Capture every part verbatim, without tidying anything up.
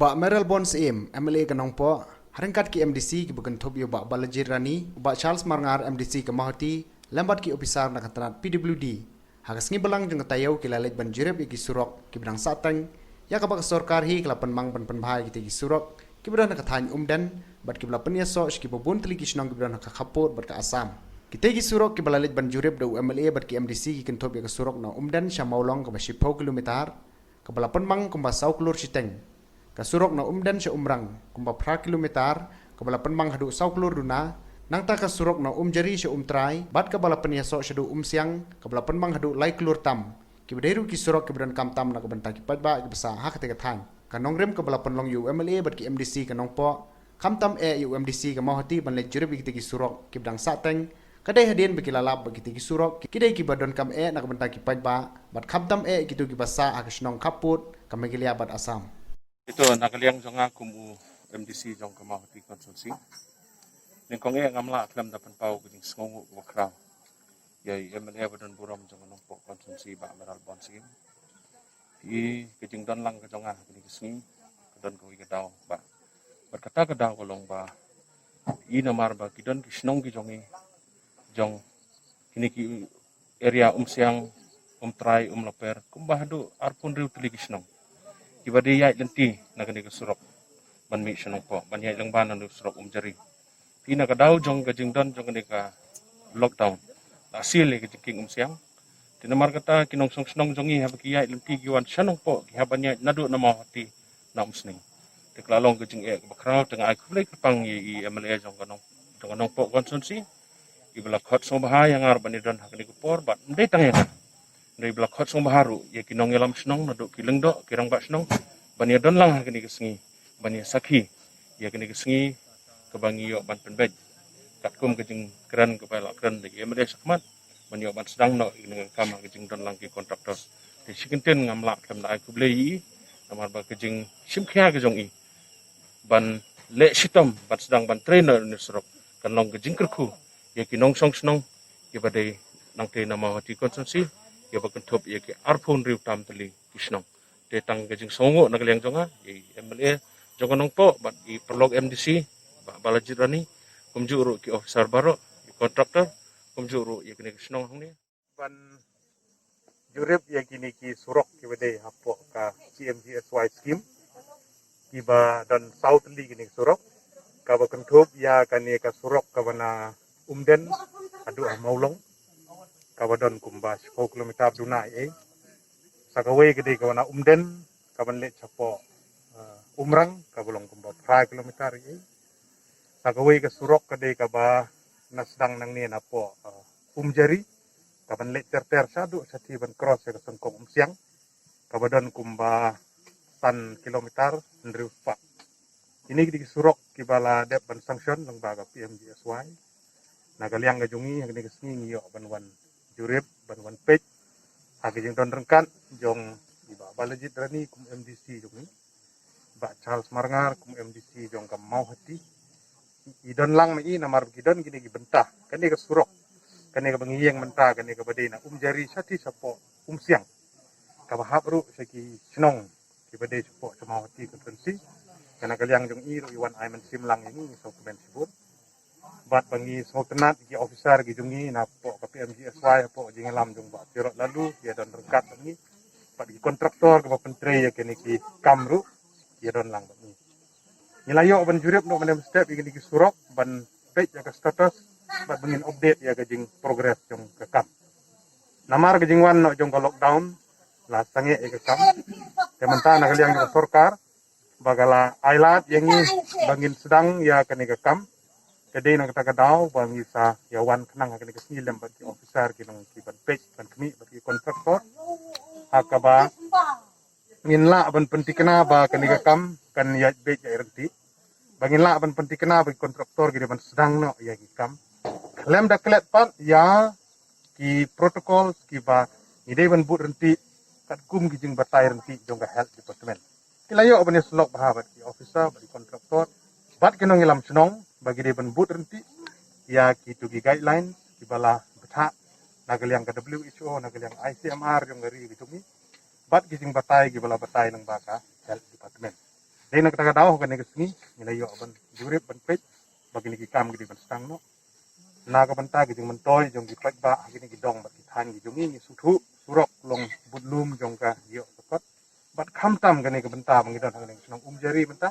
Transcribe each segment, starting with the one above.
Bah Mayralborn Syiem, M L A ka Nongpoh, ha ryngkat ki M D C kiba kynthup ïa u Bah Balajied Rani, u Bah Charles Marngar, M D C ka Mawhati, lem bad ki ophisar na ka tnat P W D, ha ka sngi Balang jong ka taïew ki la leit ban jurip ïa ki surok kiba dang sahteng, ïa kaba ka sorkar hi ka la pynmang ban pynbha ïa kita ki surok kiba don ha ka thaiñ Umden bad kiba la pynïasoh sha kiba bun tylli ki shnong kiba don ha ka khappud bad ka Assam. Kita ki surok kiba la leit ban jurip da u M L A bad ki M D C ki kynthup ïa ka surok na Umden sha Mawlong kaba shiphew kilometer, kaba la pynmang kumba saw klur shiteng. Ka surok na Umden sha Umrang kumba phra kilometer, kaba la pynmang haduh saw klur duna. Nangta ka surok na Umjari sha Umtrai bad kaba la pynïasoh shaduh Umsiang, kaba la pynmang haduh lai klur tam. Kiba dei ruh ki surok kiba donkam tam na ka bynta ki paidbah kiba sah ha kata ka thaiñ. Ka nongrim kaba la pynlong ïa u M L A bad ki M D C ka Nongpoh, khamtam eh ïa u M D C ka Mawhati ban leit jurip ïa kita ki surok kiba dang sahteng, ka dei hadien ba ki la lap ba kita ki surok ki dei kiba donkam eh na ka bynta ki paidbah bad khamtam eh ïa kito kiba sah ha ka shnong khappud ka Meghalaya bad Assam. Ito na ka liang jong nga kum u M D C jong ka Mawhati constituency, nyngkong eh ngam lah khlem da pynpaw ka jingsngewnguh kaba khraw ïa i M L A ba don burom jong ka Nongpoh constituency, Bah Mayralborn Syiem. I ka jingdon lang ka jong nga ha kane ka sngi ka don kawei ka daw, Bah, bad kata ka daw ka long ba i namar ba ki don ki shnong ki jong i, jong kine ki area Umsiang, Umtrai, Umlaper, kumba haduh arphew hynriew tylli ki shnong kiba dei ïaid lynti na kane ka surok ban mih sha Nongpoh, ban ïaid lyngba na kane ka surok Umjari. Te na ka daw jong ka jingdon jong kane ka lockdown, la seal ïa ka jingkieng Umsiang. Te namar kata ki nongshong shnong jong i haba ki ïaid lynti ki wan sha Nongpoh, ki hap ban ïaid naduh na Mawhati na Umsning. Te ka la long ka jingeh kaba khraw, te nga ai khublei kyrpang ïa i M L A jong ka Nong, jong ka Nongpoh constituency, iba la khot sngewbha ïa nga ruh ban ïadon ha kane ka por, bad ym dei tang ïa nga, hynrei iba la khot sngewbha ruh ïa ki nongïalam shnong naduh ki lyngdoh ki rangbah shnong ban ïadon lang ha kane ka sngi, ban ïasakhi ïa kane ka sngi kaba ngi ïoh ban pynbeit katkum ka jingkren kaba la kren da i M L A shakhmat, ban ïoh ban sdang noh ïa kane ka kam ha ka jingdon lang ki contractor. Te shi kyntien ngam lah khlem da ai khublei ïa i namar ba ka jingshim khia ka jong i ban leh shitom ban sdang ban trei noh ïa une u surok kan long ka jingkyrkhu ïa ki nongshong shnong kiba dei nangtei na Mawhati constituency, kiba kynthup ïa ki arphew hynriew tam tylli ki shnong. Te tang ka jingsngewnguh na ka liang jong nga ïa i M L A jong ka Nongpoh bad i paralok M D C, Bah Balajied Rani, kumjuh ruh ki officer baroh, i contractor, kumjuh ruh ïa kane ka shnong hangne, ban jurip ïa kine ki surok kiba dei hapoh ka P M G S Y scheme, kiba don saw tylli kine ki surok, kaba kynthup ïa kane ka surok kaba na Umden haduh ha Mawlong, kaba don kumba shiphew kilometer duna ïa i. Sa kawei ka dei kaba na Umden kaban leit shapoh, eh, Umrang, kaba long kumba phra kilometer ïa i. Sa kawei ka surok ka dei kaba na sdang nangne napoh, eh, Umjari, kaban leit ter ter shaduh shathie ban cross ïa ka sengkong Umsiang, kaba don kumba san kilometer hynriew spah. Kine ki dei ki surok kiba la dep ban sanction lyngba ka P M G S Y. Na ka liang ka jong ngi ha kane ka sngi ngi ïoh ban wan jurip, ban wan peit ha ka jingdon ryngkat jong i Bah Balajied Rani kum M D C jong ngi, Bah Charles Marngar kum M D C jong ka Mawhati. I don lang ma i namar ki don kine ki bynta, kane ka surok, kane kaba ngi ïeng mynta, kane kaba dei na Umjari shathie shapoh Umsiang, kaba hap ruh sha ki shnong kiba dei shapoh sha Mawhati constituency. Kane ka liang jong i ruh i wan ai mynsiem lang ïa ngi, ngi sngewkmen shibun. Bad ba ngi sngewtynnat ki officer ki jong ngi napoh ka P M G S Y hapoh jingïalam jong Bah Tirot Laloo, ki ïadon ryngkat bad ngi. Bad ki contractor kiba pyntrei ïa kine ki kam ruh ki ïadon lang bad ngi. Ngi la ïoh ban jurip noh mynne mynstep ïa kine ki surok, ban peit ïa ka status bad ba ngin update ïa ka jing progress jong ka kam. Namar ka jingwan noh jong ka lockdown la sangeh ïa ka kam. Te mynta na ka liang jong ka sorkar ba ka la ai lad ïa ngi ba ngin sdang ïa kane ka kam. Te dei na kata ka daw ba ngi sa ïa wan khnang ha kane ka sngi lem bad ki officer ki long kiban peit ban khmih bad ki contractor, ha kaba ngin lah ban pynthikna ba kane ka kam kan ïaid beit ïaid ryntih, ba ngin lah ban pynthikna ba ki contractor ki dei ban sdang noh ïa ki kam khlem da klet pat ïa ki protocol kiba ngi dei ban bud ryntih katkum ki jingbatai ryntih jong ka health department. Ki la ïoh ban ïasyllok bha bad ki officer bad ki contractor bad ki nongïalam shnong ba ki dei ban bud ryntih ïa kitu ki guideline kiba la bthah na ka liang ka W H O, na ka liang I C M R jong ka ri ka jong ngi, bad ki jingbatai kiba la batai lyngba ka health department. Dei na kata ka daw, kane ka sngi ngi la ïoh ban jurip, ban peit ba kine ki kam ki dei ban sdang noh. Na ka bynta ki jingmyntoi jong ki paidbah ha kine ki dong bad ki thaiñ ki jong ngi, ngi sngewthuh surok long bad lum jong ka ïoh ka kot. Bad khamtam kane ka bynta ba ngi don ha kane ka shnong Umjari mynta,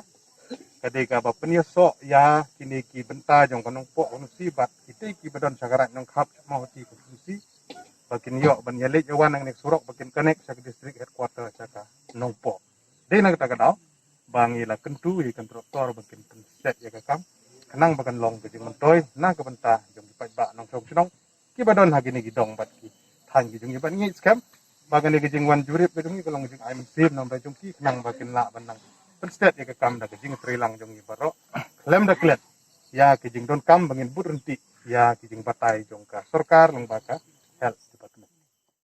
ka dei kaba pynïasoh ïa kine ki bynta jong ka Nongpoh constituency bad kitei kiba don sha ka Raid Nongkhap, Mawhati constituency, ba kin ïoh ban ïaleit ïawan ha kane ka surok ba kin connect sha ka district headquarter sha ka Nongpoh. Dei na kata ka daw ba ngi la kyntu ïa ki contractor ba kin pynstet ïa ka kam, khnang ba kan long ka jingmyntoi na ka bynta jong ki paidbah nongshong shnong kiba don ha kine ki dong bad ki thaiñ ki jong ngi. Bad ngi skhem ba kane ka jingwan jurip ka jong ngi ka long ka jingai mynsiem namar jong ki, khnang ba kin lah ban nang pynstet ïa ka kam da ka jingtreilang jong ngi baroh, khlem da klet ïa ka jingdonkam ba ngin bud ryntih ïa ka jingbatai jong ka sorkar lyngba ka health